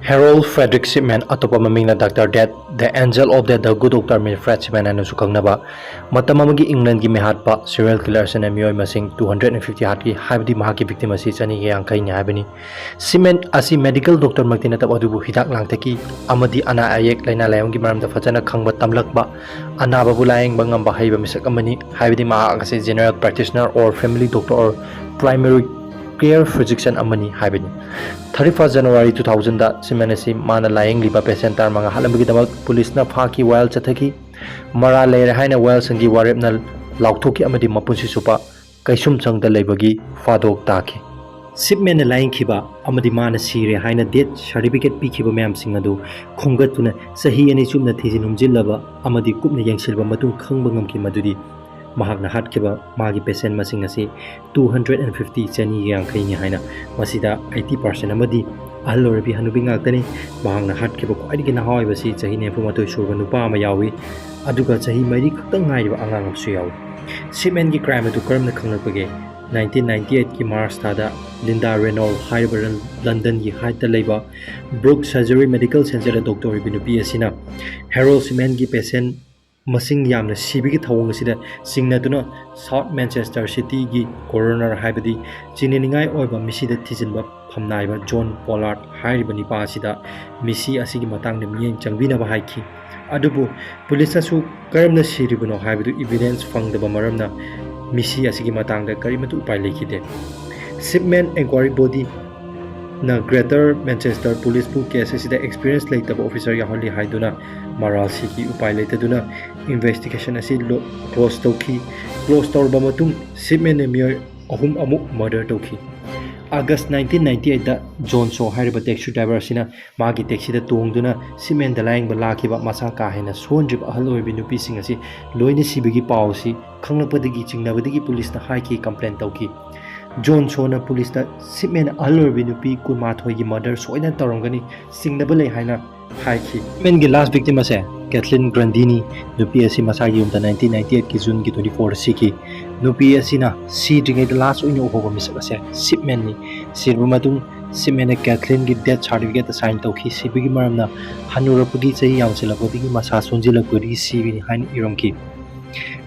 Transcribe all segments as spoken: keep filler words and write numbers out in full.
Harold Frederick Shipman, ꯑꯇꯣꯞꯄ ꯃꯃꯤꯡꯅ Doctor Death, The Angel of Death, The Good Doctor Manfred Shipman ꯍꯥꯏꯅꯁꯨ ꯈꯪꯅꯕ, ꯃꯇꯝ ꯑꯃꯒꯤ ꯏꯪꯂꯦꯟꯒꯤ ꯃꯤꯍꯥꯠꯄ, serial killer ꯁꯤꯅ ꯃꯤꯑꯣꯏ ꯃꯁꯤꯡ two hundred and fifty ꯍꯥꯠꯈꯤ, ꯍꯥꯏꯕꯗꯤ ꯃꯍꯥꯛꯀꯤ victim ꯑꯁꯤ ꯆꯅꯤꯒ ꯌꯥꯡꯈꯩꯅꯤ ꯍꯥꯏꯕꯅꯤ꯫ ꯁꯤꯞꯃꯦꯟ ꯑꯁꯤ medical doctor ꯃꯛꯇꯤ ꯅꯠꯇꯕ, ꯑꯗꯨꯕꯨ ꯍꯤꯗꯥꯛ ꯂꯥꯡꯊꯛꯀꯤ ꯑꯃꯗꯤ ꯑꯅꯥ ꯑꯌꯦꯛ, ꯂꯥꯏꯅꯥ ꯂꯥꯏꯌꯣꯡꯒꯤ ꯃꯔꯝꯗ ꯐꯖꯅ ꯈꯪꯕ, ꯇꯝꯂꯛꯄ, ꯑꯅꯥꯕꯕꯨ ꯂꯥꯌꯦꯡꯕ ꯉꯝꯕ ꯍꯩꯕ ꯃꯤꯁꯛ ꯑꯃꯅꯤ, ꯍꯥꯏꯕꯗꯤ ꯃꯍꯥꯛ ꯑꯁꯤ general practitioner or family doctor or primary care physician ꯑꯃꯅꯤ ꯍꯥꯏꯕꯅꯤ꯫ Thirty first January two thousand ꯗ ꯁꯤꯞꯃꯦꯟ ꯑꯁꯤ ꯃꯥꯅ ꯂꯥꯌꯦꯡꯂꯤꯕ patient ꯇꯔꯥꯃꯉꯥ ꯍꯥꯠꯂꯝꯕꯒꯤꯗꯃꯛ ꯄꯨꯂꯤꯁꯅ ꯐꯥꯈꯤ, ꯋꯥꯌꯦꯜ ꯆꯠꯊꯈꯤ꯫ ꯃꯔꯥꯜ ꯂꯩꯔꯦ ꯍꯥꯏꯅ ꯋꯥꯌꯦꯜꯁꯪꯒꯤ ꯋꯥꯔꯦꯞꯅ ꯂꯥꯎꯊꯣꯛꯈꯤ ꯑꯃꯗꯤ ꯃꯄꯨꯟꯁꯤ ꯆꯨꯞꯄ ꯀꯩꯁꯨꯝꯁꯪꯗ ꯂꯩꯕꯒꯤ ꯐꯥꯗꯣꯛ ꯇꯥꯈꯤ꯫ ꯁꯤꯞꯃꯦꯟꯅ ꯂꯥꯌꯦꯡꯈꯤꯕ ꯑꯃꯗꯤ ꯃꯥꯅ ꯁꯤꯔꯦ ꯍꯥꯏꯅ death certificate ꯄꯤꯈꯤꯕ ꯃꯌꯥꯝꯁꯤꯡ ꯑꯗꯨ ꯈꯣꯝꯒꯠꯇꯨꯅ ꯆꯍꯤ ꯑꯅꯤ ꯆꯨꯞꯅ ꯊꯤꯖꯤꯟ ꯍꯨꯝꯖꯤꯜꯂꯕ ꯑꯃꯗꯤ ꯀꯨꯞꯅ ꯌꯦꯡꯁꯤꯜꯂꯕ ꯃꯇꯨꯡ ꯈꯪꯕ ꯉꯝꯈꯤ ꯃꯗꯨꯗꯤ ꯃꯍꯥꯛꯅ ꯍꯥꯠꯈꯤꯕ ꯃꯥꯒꯤ patient ꯃꯁꯤꯡ ꯑꯁꯤ two hundred and fifty, ꯆꯅꯤꯒ ꯌꯥꯡꯈꯩꯅꯤ ꯍꯥꯏꯅ꯫ ꯃꯁꯤꯗ eighty percent ꯑꯃꯗꯤ ꯑꯍꯜ ꯑꯣꯏꯔꯕꯤ ꯍꯅꯨꯕꯤ ꯉꯥꯛꯇꯅꯤ꯫ ꯃꯍꯥꯛꯅ ꯍꯥꯠꯈꯤꯕ ꯈ꯭ꯋꯥꯏꯗꯒꯤ ꯅꯍꯥ ꯑꯣꯏꯕꯁꯤ ꯆꯍꯤ ꯅꯤꯐꯨ ꯃꯥꯊꯣꯏ ꯁꯨꯔꯕ ꯅꯨꯄꯥ ꯑꯃ ꯌꯥꯎꯏ, ꯑꯗꯨꯒ ꯆꯍꯤ ꯃꯔꯤ ꯈꯛꯇꯪ ꯉꯥꯏꯔꯤꯕ ꯑꯉꯥꯡ ꯑꯃꯁꯨ ꯌꯥꯎꯏ꯫ ꯁꯤꯞꯃꯦꯟꯒꯤ crime ꯑꯗꯨ ꯀꯔꯝꯅ ꯈꯪꯂꯛꯄꯒꯦ? Nineteen ninety eight ꯀꯤ March ꯊꯥꯗ Linda Reynolds ꯍꯥꯏꯔꯤꯕ ꯂꯟ-, ꯂꯟꯗꯟꯒꯤ Hyde ꯇ ꯂꯩꯕ Brook Surgery Medical Center ꯗ doctor ꯑꯣꯏꯕ ꯅꯨꯄꯤ ꯑꯁꯤꯅ Harold ꯁꯤꯞꯃꯦꯟꯒꯤ patient ꯃꯁꯤꯡ ꯌꯥꯝꯅ ꯁꯤꯕꯒꯤ ꯊꯧꯑꯣꯡ ꯑꯁꯤꯗ ꯆꯤꯡꯅꯗꯨꯅ South Manchester City ꯒꯤ coroner, ꯍꯥꯏꯕꯗꯤ ꯆꯤꯡꯅꯅꯤꯡꯉꯥꯏ ꯑꯣꯏꯕ ꯃꯤꯁꯤꯗ ꯊꯤꯖꯤꯟꯕ ꯐꯝꯅꯥꯏꯕ John Pollard ꯍꯥꯏꯔꯤꯕ ꯅꯤꯄꯥ ꯑꯁꯤꯗ ꯃꯤꯁꯤ ꯑꯁꯤꯒꯤ ꯃꯇꯥꯡꯗ ꯃꯤꯠꯌꯦꯡ ꯆꯪꯕꯤꯅꯕ ꯍꯥꯏꯈꯤ꯫ ꯑꯗꯨꯕꯨ ꯄꯨꯂꯤꯁꯅꯁꯨ ꯀꯔꯝꯅ ꯁꯤꯔꯤꯕꯅꯣ ꯍꯥꯏꯕꯗꯨ evidence ꯐꯪꯗꯕ ꯃꯔꯝꯅ ꯃꯤꯁꯤ ꯑꯁꯤꯒꯤ ꯃꯇꯥꯡꯗ ꯀꯔꯤꯃꯠꯇ ꯎꯄꯥꯏ ꯂꯩꯈꯤꯗꯦ꯫ Shipman Inquiry Body ꯅ Greater Manchester Police ꯄꯨ case ꯑꯁꯤꯗ experience ꯂꯩꯇꯕ officer ꯌꯥꯎꯍꯜꯂꯤ ꯍꯥꯏꯗꯨꯅ ꯃꯔꯥꯜ ꯁꯤꯈꯤ꯫ ꯎꯄꯥꯏ ꯂꯩꯇꯗꯨꯅ investigation ꯑꯁꯤ ꯂꯣ-, close ꯇꯧꯈꯤ꯫ Close ꯇꯧꯔꯕ ꯃꯇꯨꯡ Shipman ꯅ ꯃꯤꯑꯣꯏ ꯑꯍꯨꯝ ꯑꯃꯨꯛ murder ꯇꯧꯈꯤ꯫ August nineteen ninety eight ꯗ John Shaw ꯍꯥꯏꯔꯤꯕ taxi driver ꯑꯁꯤꯅ ꯃꯥꯒꯤ taxi ꯗ ꯇꯣꯡꯗꯨꯅ Shipman ꯗ ꯂꯥꯌꯦꯡꯕ ꯂꯥꯛꯈꯤꯕ ꯃꯁꯥ ꯀꯥ ꯍꯦꯟꯅ ꯁꯣꯟꯗ꯭ꯔꯤꯕ ꯑꯍꯜ ꯑꯣꯏꯔꯕꯤ ꯅꯨꯄꯤꯁꯤꯡ ꯑꯁꯤ ꯂꯣꯏꯅ ꯁꯤꯕꯒꯤ ꯄꯥꯎ ꯑꯁꯤ ꯈꯪꯂꯛꯄꯗꯒꯤ ꯆꯤꯡꯅꯕꯗꯒꯤ ꯄꯨꯂꯤꯁꯇ ꯍꯥꯏꯈꯤ, complain ꯇꯧꯈꯤ꯫ John Shaw ꯅ ꯄꯨꯂꯤꯁꯇ Shipman ꯑꯍꯜ ꯑꯣꯏꯔꯕꯤ ꯅꯨꯄꯤ ꯀꯨꯟꯃꯥꯊꯣꯏꯒꯤ murder ꯁꯣꯏꯗꯅ ꯇꯧꯔꯝꯒꯅꯤ, ꯆꯤꯡꯅꯕ ꯂꯩ ꯍꯥꯏꯅ ꯍꯥꯏꯈꯤ꯫ Shipman ꯒꯤ last victim ꯑꯁꯦ Kathleen Grundy ꯅꯤ꯫ ꯅꯨꯄꯤ ꯑꯁꯤ ꯃꯁꯥꯒꯤ ꯌꯨꯝꯗ nineteen ninety eight ꯀꯤ June ꯒꯤ twenty four ꯗ ꯁꯤꯈꯤ꯫ ꯅꯨꯄꯤ ꯑꯁꯤꯅ ꯁꯤꯗ꯭ꯔꯤꯉꯩꯗ last ꯑꯣꯏꯅ ꯎꯍꯧꯕ ꯃꯤꯁꯛ ꯑꯁꯦ Shipman ꯅꯤ꯫ ꯁꯤꯔꯕ ꯃꯇꯨꯡ ꯁꯤꯞꯃꯦꯟꯅ ꯀꯦꯊꯂꯤꯟꯒꯤ ꯗꯦꯠ ꯁꯥꯔꯇꯤꯐꯤꯀꯦꯠꯇ ꯁꯥꯏꯟ ꯇꯧꯈꯤ꯫ ꯁꯤꯕꯒꯤ ꯃꯔꯝꯅ ꯍꯅꯨꯔꯛꯄꯒꯤ, ꯆꯍꯤ ꯌꯥꯝꯁꯤꯜꯂꯛꯄꯗꯒꯤ ꯃꯁꯥ ꯁꯣꯟꯖꯤꯜꯂꯛꯄꯗꯒꯤ ꯁꯤꯕꯅꯤ ꯍꯥꯏꯅ ꯏꯔꯝꯈꯤ꯫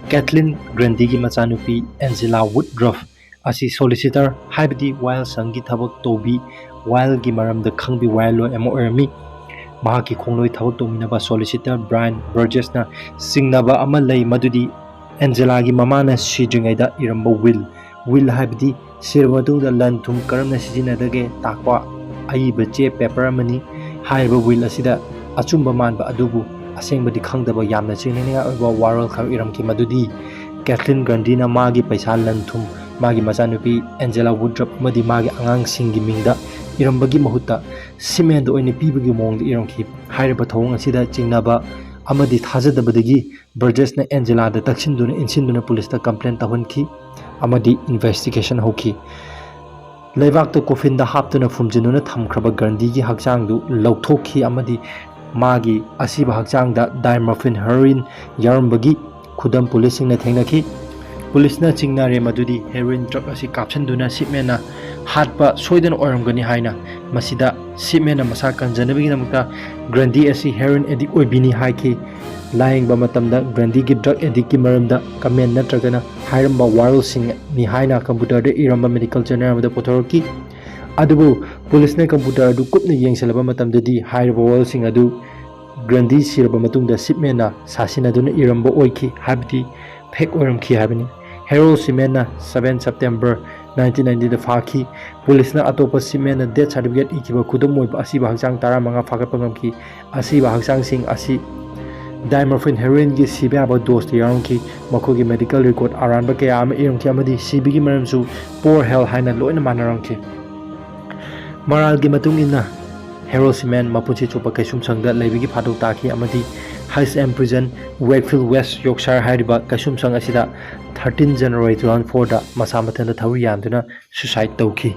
ꯀꯦꯊꯂꯤꯟ ꯒ꯭ꯔꯦꯟꯗꯤꯒꯤ ꯃꯆꯥꯅꯨꯄꯤ ꯑꯦꯟꯖꯦꯂꯥ ꯋꯨꯗꯔꯐ ꯑꯁꯤ ꯁꯣꯂꯤꯁꯤꯇꯔ, ꯍꯥꯏꯕꯗꯤ ꯋꯥꯌꯦꯜꯁꯪꯒꯤ ꯊꯕꯛ ꯇꯧꯕꯤ, ꯋꯥꯌꯦꯜꯒꯤ ꯃꯔꯝꯗ ꯈꯪꯕꯤ ꯋꯥꯌꯦꯜꯂꯣꯏ ꯑꯃ ꯑꯣꯏꯔꯝꯃꯤ꯫ ꯃꯍꯥꯛꯀꯤ ꯈꯣꯡꯂꯣꯏ ꯊꯕꯛ ꯇꯧꯃꯤꯟꯅꯕ ꯁꯣꯂꯤꯁꯤꯇꯔ ꯕ꯭ꯔꯥꯌꯟ ꯕꯔꯖꯦꯁꯅ ꯆꯤꯡꯅꯕ ꯑꯃ ꯂꯩ, ꯃꯗꯨꯗꯤ ꯑꯦꯟꯖꯦꯂꯥꯒꯤ ꯃꯃꯥꯅ ꯁꯤꯗ꯭ꯔꯤꯉꯩꯗ ꯏꯔꯝꯕ ꯋꯤꯜ, ꯋꯤꯜ ꯍꯥꯏꯕꯗꯤ ꯁꯤꯔꯕ ꯃꯇꯨꯡꯗ ꯂꯟ ꯊꯨꯝ ꯀꯔꯝꯅ ꯁꯤꯖꯤꯟꯅꯗꯒꯦ ꯇꯥꯛꯄ ꯑꯏꯕ ꯆꯦ ꯄꯦꯄꯔ ꯑꯃꯅꯤ꯫ ꯍꯥꯏꯔꯤꯕ ꯋꯤꯜ ꯑꯁꯤꯗ ꯑꯆꯨꯝꯕ ꯃꯥꯟꯕ ꯑꯗꯨꯕꯨ ꯑꯁꯦꯡꯕꯗꯤ ꯈꯪꯗꯕ ꯌꯥꯝꯅ ꯆꯤꯡꯅꯅꯤꯡꯉꯥꯏ ꯑꯣꯏꯕ ꯋꯥꯔꯣꯜ ꯈꯔ ꯏꯔꯝꯈꯤ, ꯃꯗꯨꯗꯤ ꯀꯦꯊꯂꯤꯟ ꯒ꯭ꯔꯟꯗꯤꯅ ꯃꯥꯒꯤ ꯄꯩꯁꯥ, ꯂꯟ ꯊꯨꯝ, ꯃꯥꯒꯤ ꯃꯆꯥꯅꯨꯄꯤ ꯑꯦꯟꯖꯦꯂꯥ ꯋꯨꯗ꯭ꯔꯞ ꯑꯃꯗꯤ ꯃꯥꯒꯤ ꯑꯉꯥꯡꯁꯤꯡꯒꯤ ꯃꯤꯡꯗ ꯏꯔꯝꯕꯒꯤ ꯃꯍꯨꯠꯇ ꯁꯤꯞꯃꯦꯟꯗ ꯑꯣꯏꯅ ꯄꯤꯕꯒꯤ ꯃꯑꯣꯡꯗ ꯏꯔꯝꯈꯤ꯫ ꯍꯥꯏꯔꯤꯕ ꯊꯧꯑꯣꯡ ꯑꯁꯤꯗ ꯆꯤꯡꯅꯕ ꯑꯃꯗꯤ ꯊꯥꯖꯗꯕꯗꯒꯤ ꯕꯔꯖꯦꯁꯅ ꯑꯦꯟꯖꯦꯂꯥꯗ ꯇꯛꯁꯤꯟꯗꯨꯅ ꯏꯟꯁꯤꯟꯗꯨꯅ ꯄꯨꯂꯤꯁꯇ ꯀꯝꯄ꯭ꯂꯦꯟ ꯇꯧꯍꯟꯈꯤ ꯑꯃꯗꯤ ꯏꯟꯚꯦꯁꯇꯤꯒꯦꯁꯟ ꯍꯧꯈꯤ꯫ ꯂꯩꯕꯥꯛꯇ ꯀꯣꯐꯤꯟꯗ ꯍꯥꯞꯇꯨꯅ ꯐꯨꯝꯖꯤꯟꯗꯨꯅ ꯊꯝꯈ꯭ꯔꯕ ꯒ꯭ꯔꯟꯗꯤꯒꯤ ꯍꯛꯆꯥꯡꯗꯨ ꯂꯧꯊꯣꯛꯈꯤ ꯑꯃꯗꯤ ꯃꯥꯒꯤ ꯑꯁꯤꯕ ꯍꯛꯆꯥꯡꯗ ꯗꯥꯏꯃꯔꯐꯤꯟ ꯍꯦꯔꯣꯏꯟ ꯌꯥꯎꯔꯝꯕꯒꯤ ꯈꯨꯗꯝ ꯄꯨꯂꯤꯁꯁꯤꯡꯅ ꯊꯦꯡꯅꯈꯤ꯫ ꯄꯨꯂꯤꯁꯅ ꯆꯤꯡꯅꯔꯦ ꯃꯗꯨꯗꯤ ꯍꯦꯔꯣꯏꯟ ꯗ꯭ꯔꯒ ꯑꯁꯤ ꯀꯥꯞꯁꯤꯟꯗꯨꯅ ꯁꯤꯞꯃꯦꯟꯅ ꯍꯥꯠꯄ ꯁꯣꯏꯗꯅ ꯑꯣꯏꯔꯝꯒꯅꯤ ꯍꯥꯏꯅ꯫ ꯃꯁꯤꯗ ꯁꯤꯞꯃꯦꯟꯅ ꯃꯁꯥ ꯀꯟꯖꯅꯕꯒꯤꯗꯃꯛꯇ ꯒ꯭ꯔꯟꯗꯤ ꯑꯁꯤ ꯍꯦꯔꯣꯏꯟ ꯑꯦꯗꯤꯛ ꯑꯣꯏꯕꯤꯅꯤ ꯍꯥꯏꯈꯤ꯫ ꯂꯥꯌꯦꯡꯕ ꯃꯇꯝꯗ ꯒ꯭ꯔꯟꯗꯤꯒꯤ ꯗ꯭ꯔꯒ ꯑꯦꯗꯤꯛꯀꯤ ꯃꯔꯝꯗ ꯀꯃꯦꯟ ꯅꯠꯇ꯭ꯔꯒꯅ ꯍꯥꯏꯔꯝꯕ ꯋꯥꯔꯣꯜꯁꯤꯡꯅꯤ ꯍꯥꯏꯅ ꯀꯝꯄ꯭ꯌꯨꯇꯔꯗ ꯏꯔꯝꯕ ꯃꯦꯗꯤꯀꯦꯜ ꯖꯔꯅꯦꯜ ꯑꯃꯗ ꯄꯨꯊꯣꯔꯛꯈꯤ꯫ ꯑꯗꯨꯕꯨ ꯄꯨꯂꯤꯁꯅ ꯀꯝꯄ꯭ꯌꯨꯇꯔ ꯑꯗꯨ ꯀꯨꯞꯅ ꯌꯦꯡꯁꯤꯜꯂꯕ ꯃꯇꯝꯗꯗꯤ ꯍꯥꯏꯔꯤꯕ ꯋꯥꯔꯣꯜꯁꯤꯡ ꯑꯗꯨ ꯒ꯭ꯔꯟꯗꯤ ꯁꯤꯔꯕ ꯃꯇꯨꯡꯗ ꯁꯤꯞꯃꯦꯟꯅ ꯁꯥꯁꯤꯟꯅꯗꯨꯅ ꯏꯔꯝꯕ ꯑꯣꯏꯈꯤ, ꯍꯥꯏꯕꯗꯤ ꯐꯦꯛ ꯑꯣꯏꯔꯝꯈꯤ ꯍꯥꯏꯕꯅꯤ꯫ ꯍꯦꯔꯣꯜ ꯁꯤꯞꯃꯦꯟꯅ seven September nineteen ninety ꯗ ꯐꯥꯈꯤ꯫ ꯄꯨꯂꯤꯁꯅ ꯑꯇꯣꯞꯄ ꯁꯤꯞꯃꯦꯟꯅ ꯗꯦꯠ ꯁꯥꯔꯇꯤꯐꯤꯀꯦꯠ ꯏꯈꯤꯕ ꯈꯨꯗꯝ ꯑꯣꯏꯕ ꯑꯁꯤꯕ ꯍꯛꯆꯥꯡ ꯇꯔꯥꯃꯉꯥ ꯐꯥꯒꯠꯄ ꯉꯝꯈꯤ꯫ ꯑꯁꯤꯕ ꯍꯛꯆꯥꯡꯁꯤꯡ ꯑꯁꯤ ꯗꯥꯏꯃꯔꯐꯤꯟ ꯍꯦꯔꯣꯏꯟꯒꯤ ꯁꯤꯕ ꯌꯥꯕ ꯗꯣꯁꯇ ꯌꯥꯎꯔꯝꯈꯤ꯫ ꯃꯈꯣꯏꯒꯤ ꯃꯦꯗꯤꯀꯦꯜ ꯔꯦꯀꯣꯔꯗ ꯑꯔꯥꯟꯕ ꯀꯌꯥ ꯑꯃ ꯏꯔꯝꯈꯤ ꯑꯃꯗꯤ ꯁꯤꯕꯒꯤ ꯃꯔꯝꯁꯨ poor health ꯍꯥꯏꯅ ꯂꯣꯏꯅ ꯃꯥꯟꯅꯔꯝꯈꯤ꯫ ꯃꯔꯥꯜꯒꯤ ꯃꯇꯨꯡ ꯏꯟꯅ ꯍꯦꯔꯣꯜ ꯁꯤꯞꯃꯦꯟ ꯃꯄꯨꯟꯁꯤ ꯆꯨꯞꯄ ꯀꯩꯁꯨꯝꯁꯪꯗ ꯂꯩꯕꯒꯤ ꯐꯥꯗꯣꯛ ꯇꯥꯈꯤ ꯑꯃꯗꯤ High End Prison, Wakefield, West Yorkshire ꯍꯥꯏꯔꯤꯕ ꯀꯩꯁꯨꯝꯁꯪ ꯑꯁꯤꯗ thirteen January two thousand four ꯗ ꯃꯁꯥ ꯃꯊꯟꯇ ꯊꯧꯔꯤ ꯌꯥꯟꯗꯨꯅ suicide ꯇꯧꯈꯤ꯫